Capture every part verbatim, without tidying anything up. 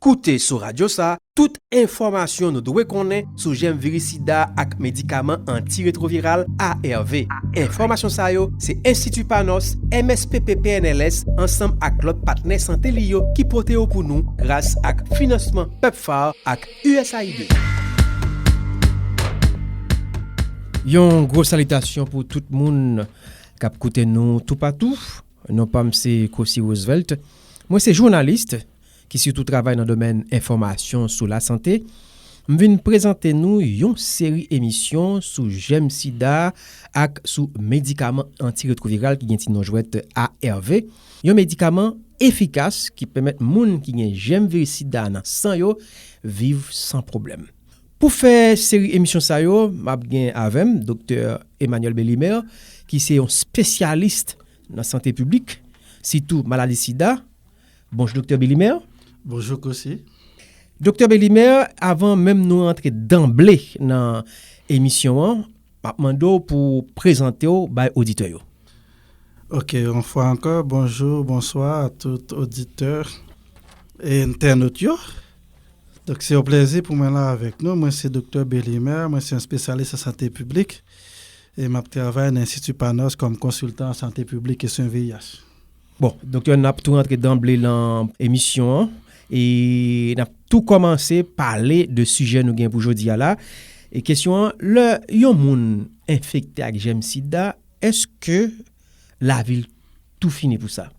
Koute sou radyo sa tout enfòmasyon nou dwe konnen sou jèm viris sida ak medikaman antiretwoviral A R V. Enfòmasyon sa yo se Enstiti Panos, M S P P P N L S ansanm ak lòt patnè sante li yo ki pote yo pou nou gras ak finansman pepfar ak U S A I D. Yon gwo salitasyon pou tout moun k ap koute nou toupatou. Non pa m se Kosi Roosevelt. Mwen se jounalis ki sitou travay nan domèn enfòmasyon sou lasante. M vin prezante nou yon seri emisyon sou jèm sida ak sou medikaman antiretwoviral ki gen ti non jwèt A R V, yon medikaman efikas ki pèmèt moun ki gen jèm viris sida nan san yo viv san pwoblèm. Pou fè seri emisyon sa yo, m ap gen avè m Doktè Emmanuel Belimer, ki se yon espesyalis nan sante piblik, sitou maladi sida. Bonjou, Doktè Belimer. Bonjou, Kosi. Doktè Belimer, avan menm nou antre danble nan emisyon an, m ap mande w pou w prezante w bay oditè yo. Ok, yon fwa ankò, bonjou, bonswa a tout oditè e entènot yo. Donk, se yon plèzi pou mwen la avèk nou. Mwen se Doktè Belimer, mwen se yon espesyalis an sante piblik e m ap travay nan Enstiti Panos kòm konsiltan an sante piblik e swen V I H. Bon, doktè, n ap tou rantre danble nan emisyon an e n ap tou kòmanse pale de sijè nou gen pou jodi a la. E kesyon an, lè yon moun enfekte ak jèm sida, èske lavi l tou fini pou sa?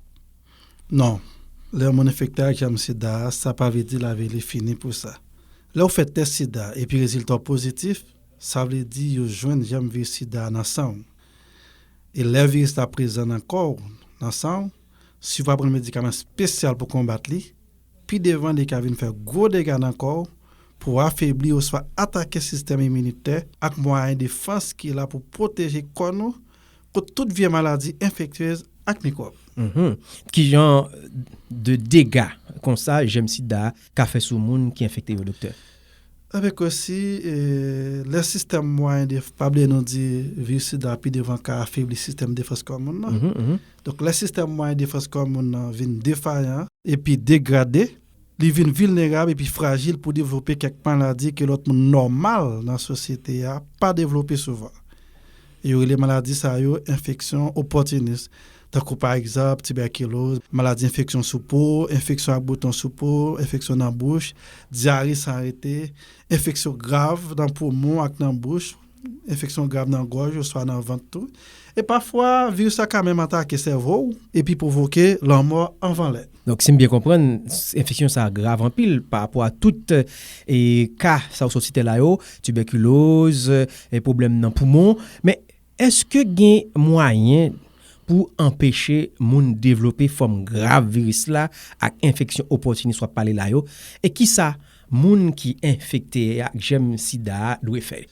Non. Lè yon moun enfekte ak jèm sida a, sa pa vle di lavi li fini pou sa. Lè w fè tès sida epi rezilta w pozitif, sa vle di yo jwenn jèm viris sida a nan san w. E lè viris la prezan nan kò w, nan san w, si w pa pran medikaman espesyal pou konbat li, pi devan li ka vin fè gwo dega nan kò w pou afebli oswa atake sistèm iminitè ak mwayen defans ki la pou pwoteje kò nou kont tout vye maladi enfektyez ak mikwòb. Mhm. Ki jan de dega konsa jèm sida ka fè sou moun ki enfekte yo, doktè? Avèk osi, e, lè sistèm mwayen de, pa bliye nou di viris sida pi devan ka afebli sistèm defans kò moun nan. Mhm, mhm. Donk, lè sistèm mwayen defans kò moun nan vin defayan epi degrade, li vin vilnerab epi frajil pou devlope kèk maladi ke lòt moun nòmal nan sosyete a pa devlope souvan. Yo rele maladi sa yo enfeksyon opòtinis, tankou pa egzanp tibèkiloz, maladi enfeksyon sou po, enfeksyon ak bouton sou po, enfeksyon nan bouch, dyare san rete, enfeksyon grav nan poumon ak nan bouch, enfeksyon grav nan gòj oswa nan vant tou. E pafwa, viris la ka menm atake sèvo w epi pwovoke lanmò anvan lè. Donk, si m byen konprann, s-, enfeksyon sa a grav anpil pa rapò a tout, e, ka sa w sot site la yo, tibèkiloz, e, pwoblèm nan poumon. Men, èske gen mwayen pou anpeche moun devlope fòm grav viris la ak enfeksyon opòtinis w ap pale la yo? E kisa moun ki enfekte ak jèm sida a dwe fè?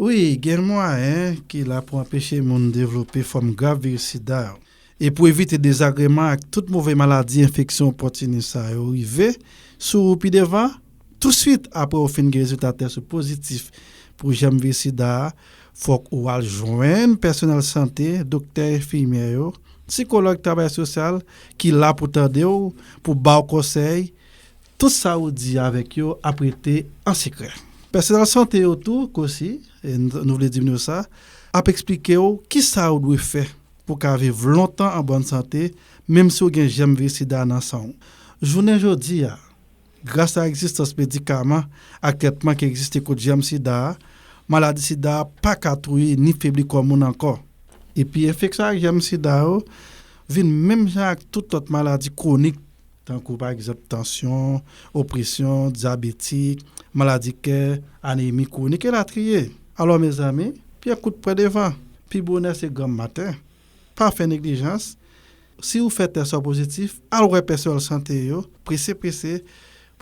Wi, gen mwayen ki la pou anpeche moun devlope fòm grav viris sida yo. E pou evite dezagreman ak tout move maladi enfeksyon opòtinis sa yo rive sou ou pi devan, touswit apre w fin gen rezilta tès ou pozitif pou jèm viris sida a, fòk ou al jwenn pèsonèl sante, doktè, enfimyè yo, sikològ, travayè sosyal ki la pou tande w, pou ba w konsèy, tout sa ou di avèk yo ap rete an sekrè. Pèsonèl sante yo tou, Kosi, e n-, nou vle di w sa, ap eksplike w kisa ou dwe fè pou w ka viv lontan an bòn sante, menm si w gen jèm viris sida nan san w. Jounen jodi a, gras a egzistans medikaman ak trètman ki egziste kont jèm sida a, maladi sida a pa ka touye ni febli kò moun ankò. Epi enfeksyon ak jèm sida yo vin menm jan ak tout lòt maladi kwonik, tankou pa egzanp tansyon, opresyon, dyabetik, maladi kè, anemi kwonik, elatriye. Alò, mezanmi, pye kout pran devan. Pi bonè se granm maten. Pa fè neglijans. Si ou fè tès ou pozitif, al wè pèsonèl sante yo, prese, prese,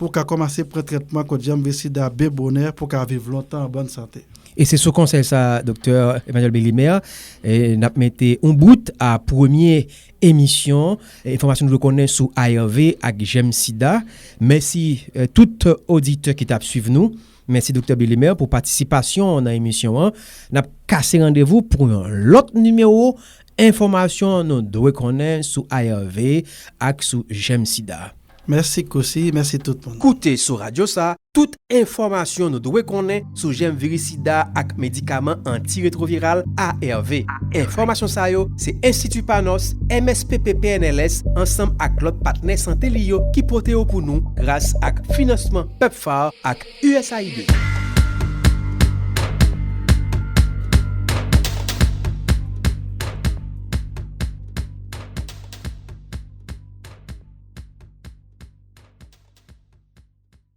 pou w ka kòmanse pran trètman kont jèm viris sida byen bonè, pou w ka viv lontan an bòn sante. E se sou konsèy sa, Doktè Emmanuel Belimer, e, n ap mete yon bout a premye emisyon, e, enfòmasyon nou dwe konnen sou A R V ak jèm sida. Mèsi, e, tout oditè ki t ap swiv nou. Mèsi, Doktè Belimer, pou patisipasyon w nan emisyon an. N ap kase randevou pou yon lòt nimewo enfòmasyon nou dwe konnen sou A R V ak sou jèm sida. Mèsi Kousi, mèsi tout moun. Koute sou radyo sa tout enfòmasyon nou dwe konnen sou jèm viris sida ak medikaman antiretwoviral A R V. Enfòmasyon sa yo se Enstiti Panos, M S P P P N L S ansanm ak lòt patnè sante li yo ki pote yo pou nou gras ak finansman pepfar ak U S A I D.